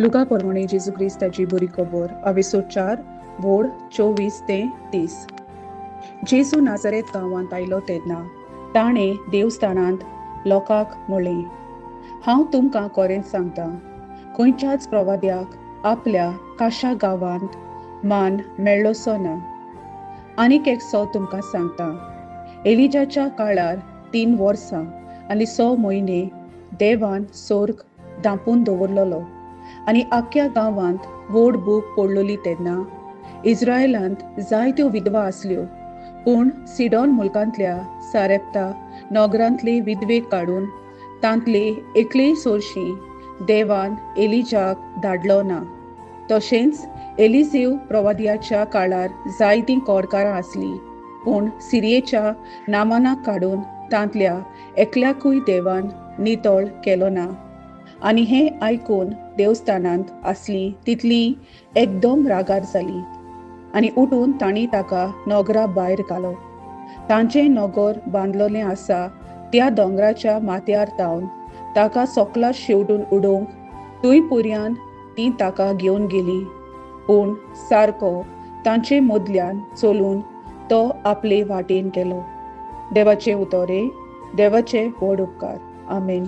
लुका परमणे जेजू क्रिस्ताची बरी खबर अवेसो 4 वोड 24 ते 30. जेजू नाझरेत गांवांत आयलो तेन्ना ताणें देवस्थानांत लोकांक म्हळें, हांव तुमकां खरेंच सांगता, खंयच्याच प्रवाद्याक आपल्या काशा गांवांत मान मेळ्ळोसो ना. आनीक एकसो तुमकां सांगता, एलिजाच्या काळार 3 वर्सां आनी 6 म्हयने देवान सोर्ग धांपून दवरलेलो आनी आख्ख्या गांवांत व्हड भूक पडलेली तेन्ना इस्रायलांत जायत्यो विधवा आसल्यो, पूण सिडॉन मुलकांतल्या सारेप्ता नगरांतले विधवेक काडून तांतले एकलेय सोरशी देवान एलिजाक धाडलो ना. तशेंच एलिजीव प्रवाद्याच्या काळार जायतीं कोडकारां आसलीं, पूण सिरियेच्या नामानाक काडून तांतल्या एकल्याकूय देवान नितळ केलो ना. आनी हें आयकून देवस्थानांत आसली तितली एकदम रागार जाली आनी उठून तांणी ताका नगरा भायर घालो. तांचें नगर बांदलेलें आसा त्या दोंगराच्या माथ्यार तावन ताका सोकला शेवटून उडोवंक थंय पुर्यान ती ताका घेवन गेली, पूण सारको तांचे मदल्यान चलून तो आपले वाटेन गेलो. देवाचे उतोरे, देवाचे व्हड उपकार. आमेन.